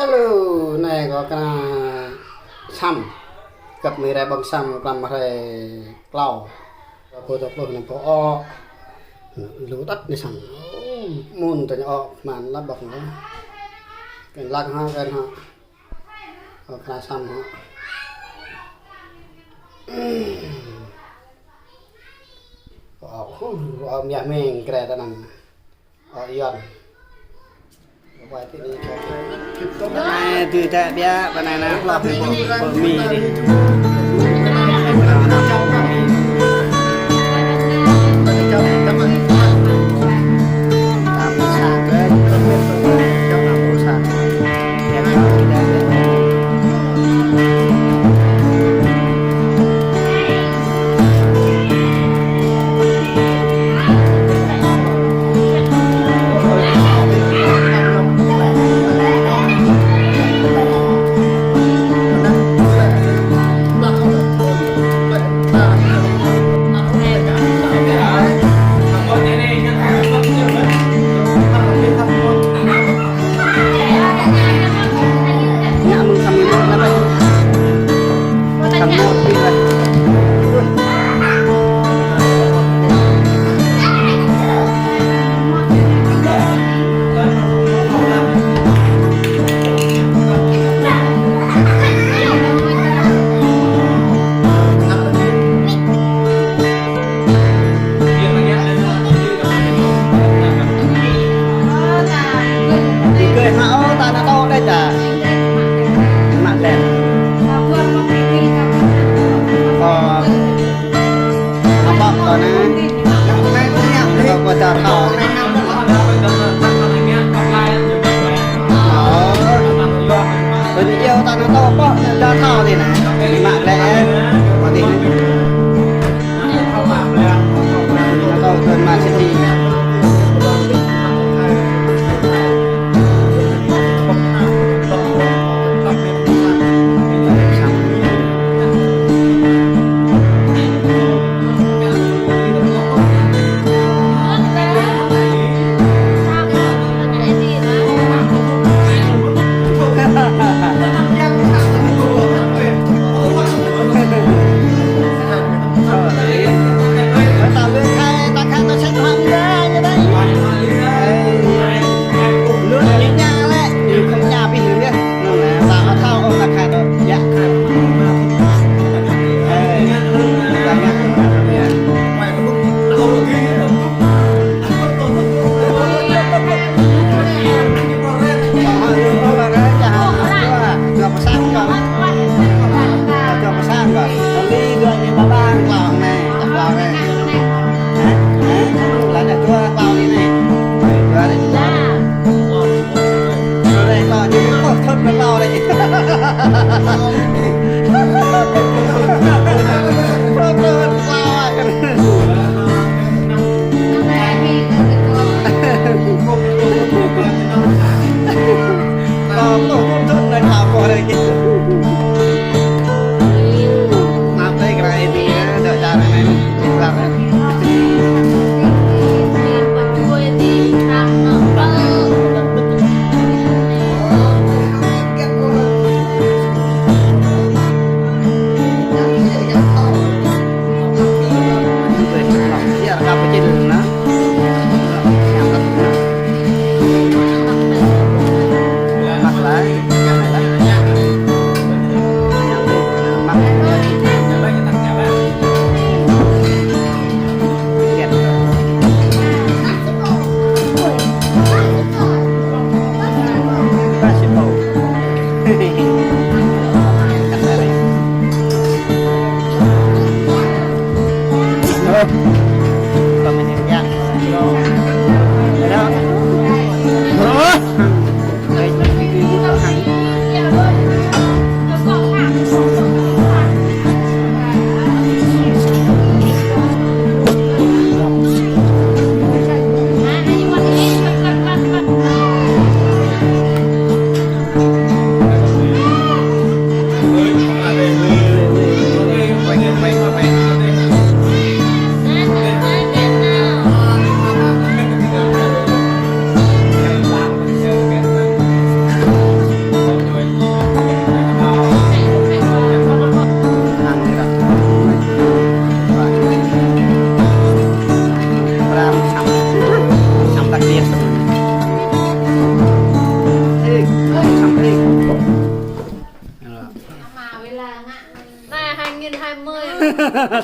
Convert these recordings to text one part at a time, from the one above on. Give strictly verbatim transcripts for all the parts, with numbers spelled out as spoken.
Alo, anai kâo kơna săm. Găp mơ̆ng hrơi ƀơ̆ng săm, klăm hrơi klâo. Kâo pô tơpluh năm pô ôh. Lu tăt anai săm. Ô, mơ̆n tơña ôh, mơ̆n lăp ƀơ̆ng anai. Kơnơ̆ng lăng hă, kơnơ̆ng hă. Kâo kơna săm hă. Ơ, ơ, ơ, miah meng kre tơnăng. Ơ, Yuan. Anai tui tĕ biă, bơnai anai hloh mơ̆ng pơ, pơ Mi dih.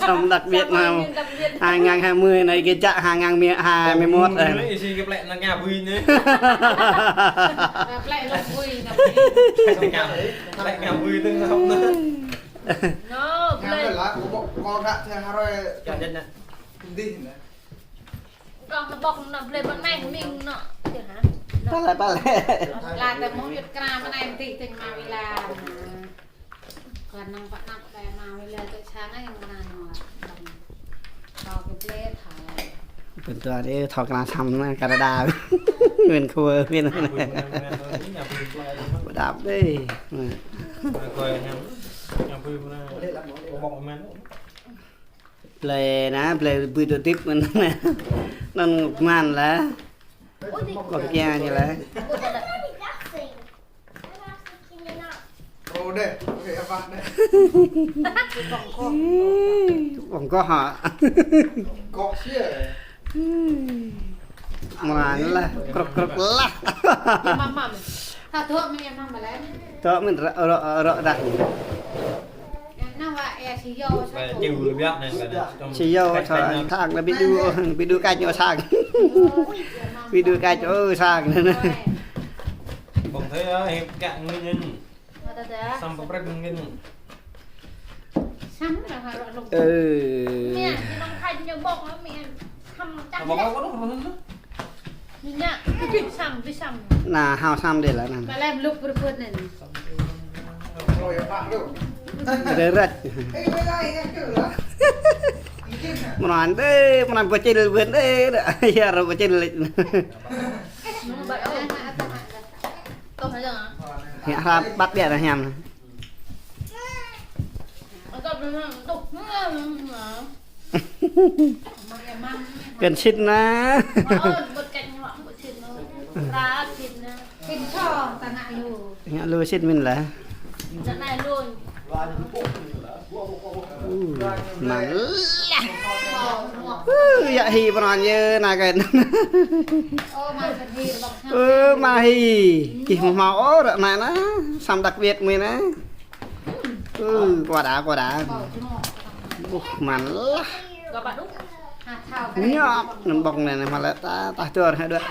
Sắm đặc biệt mà. Hai ngàn hai mươi anai kơ čă hai ngàn hai mươi mốt anai. Ih, si kơ plĕ nă ngă bui anai. Plĕ lŏk bui, ngă bui. Plĕ ngă bui tơ̆ng sắm anai. Nô, plĕ. Ngă bui lah, kâo ƀuh kâo ră thâo hrơi. Čă čă anai. Dih anai. Kâo nă ƀŏk nă plĕ ƀơ̆ng anai ming nă. Čih hă? Pơlĕ, pơlĕ. Lah tơ mơ̆ng yŭt kra mơ̆ng anai tih tơ̆ng mă wĭ lah. Kâo năng pă năp đe mă wĭ lah tơ sang ai yang kra nua. Kâo kơ plĕ thâo. Pơtô đe thâo kra sắm nă Canada. Nguyên khua nguyên. Pơdăp đe. Plĕ nă, plĕ bui tơ tip mơ̆n. Năn mơ̆n lah. Kâo kiăng ñu lah. Rô đe, oke, apa đe? Ih, ƀơ̆ng kâo hă? Kâo sia. Mơ̆n lah, krŭk krŭk lah. Mă mă. Tha thâo mơ̆n mă mă lĕ. Thâo mơ̆n ră ră ră ră. Nă wă ê si yâo sa. Ê, čih lu biă anai kơ anai. Si yâo sa thang lah ƀu đu, ƀu đu kač ñu sang. Ƀu đu kač ñu sang. Ƀơ̆ng thâo, ơ, hip kă ngui anai. Sắm pơprĕt ngui anai. Sắm lah harok lŏk. Ơ. Mia, ñu nong khai ñu ƀơ̆ng mia. Sắm čang. Ƀơ̆ng lĕ. Ƀơ̆ng lĕ. Ñu ñă, ƀu sắm, ƀu sắm. Nă, hao sắm đe lah nă. Ƀă lĕ lŭk pơrơpơt anai. Rơrăt. Mơnăn đe, mơnăn bơčil bơ̆n đe, ya rơbơčil. Ngă hrăp ƀăt biă nă hiam. Kơ̆n sĭt nă. Ngă lu sĭt mơ̆n lah. Ơ, mơnăn lah. Ơ, yă hĭ pran yơ nă kơ̆n. Ơ, mă hĭ. Čih mơ̆ hmâo ôh ră anai nă. Sắm đặc biệt mơ̆n nă. Ơ, kơ đa, kơ đa. Ơ, mơnăn lah. Ñăp, năn ƀơ̆ng anai, anai mă lĕ ta, ta tuar hă đuaĭ.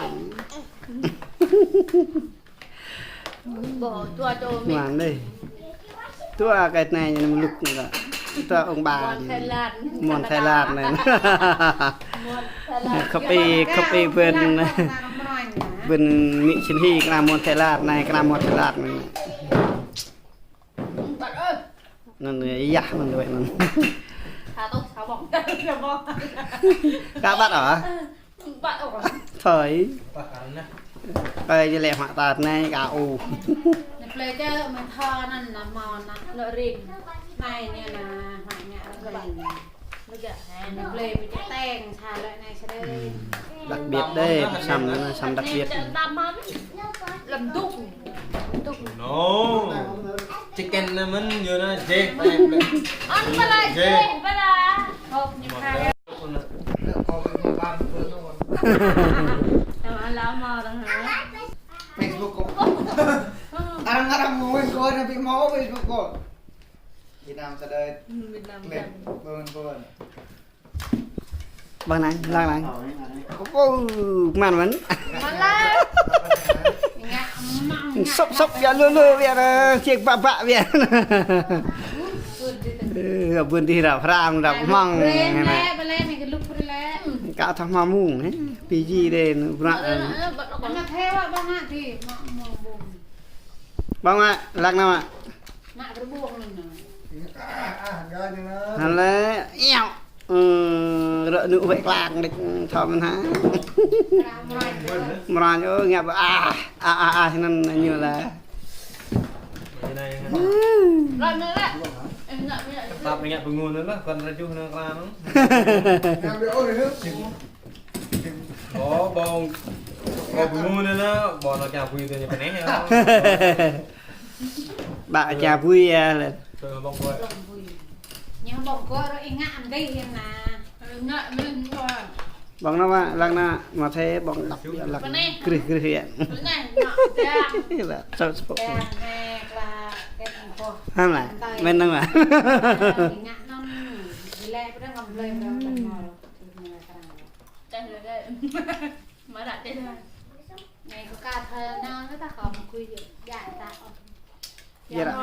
Mơnăn đe. Tua kơ anai ñu mơluk nă. Tua ông bà. Mơ̆n Thái Lan anai. Khăp ih, khăp ih bơ̆n. Bơ̆n mĭ sĭn hĭ kơ ană mơ̆n Thái Lan anai, kơ ană mơ̆n Thái Lan anai. Năn yă năn đuaĭ năn. Kơ ƀăt hă? Thoi. Kơ ñu lĕ mă tat anai kơ u. Nă plĕ čơ mơ̆ thâo năn nă mơ̆n nă lŏ rin. Anai ñu nă hmă ngă rơngai. Đặc biệt đe, sắm nă, sắm đặc biệt. Nô. Chicken nă mơ̆n, ñu nă, jeh, ăn pala jeh, pala. Hộp ñu khai. Tao ăn lama orang hă? Facebook kâo. Arăng arăng ngui kâo nă ƀu hmâo Facebook kâo. Việt Nam sa đơi. Việt Nam clip kâo. Ƀơ̆ng anai, lăng anai. Ơ, mơnăn mơ̆n. Mơnăn lah. Sŏp sŏp biă lu lu biă nă, čiek bă bă biă. Ơ, bưn dih ră Prang, ră Hmông. Kâo thâo hmâo mơ̆ng, pi ji đe, nă, bră. Ƀơ̆ng mă, lăng nă mă. Mă rơbông anŭn nă. Hă lĕ, iâu. Ơ, rơ̆ nŭ wĕ klang đĕč, thâo mơ̆n hă. Mơran, ơ, ngă ƀă, ah, ah, ah, ah, anŭn ñu lah. Ƀă mă ngă pơngun anŭn lah, kăn rơjuh nă kra anŭn. Ơ, ƀơ̆ng. Ơ, ƀơ̆ng anŭn nă, ƀơ̆ng nă ča bui tơ ñu pơneh yơh. Ƀă ča bui yơh lĕ. Tơ ƀơ̆ng kơ. Ñu ƀơ̆ng kơ rơ̆ ih ngă mơ̆n dih yơh nă. Ngă mơ̆n kơ. Ƀơ̆ng nă mă, lăng nă, mă thê ƀơ̆ng đăp yơh lăng. Pơneh. Grih, grih yơh. Pơneh, ngă dang. Yơh lah, sŏp sŏp. Dang, neh, kla, kĕt, boh. Hă lah, mơ̆n nă mă. Ngă năn. Ê, pơđang ngăm blơi, pơđang ngăm blơi. Teh lơi deh. Mă ră teh lơi. Anai kơ ka thơ nao kơ ta khŏm kui yơh. Djă ta ôh. Yơh ră.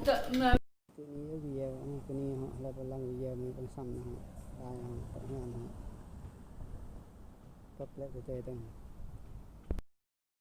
Tơ mơ. Tơ anai yơh video anai, tơ anai hŏ, hlơi pơlăng video anai pơ̆ng săm anai hŏ. Đai hŏ, pơ̆ng hiam hŏ. Kơp lĕ tơ tơ tơ.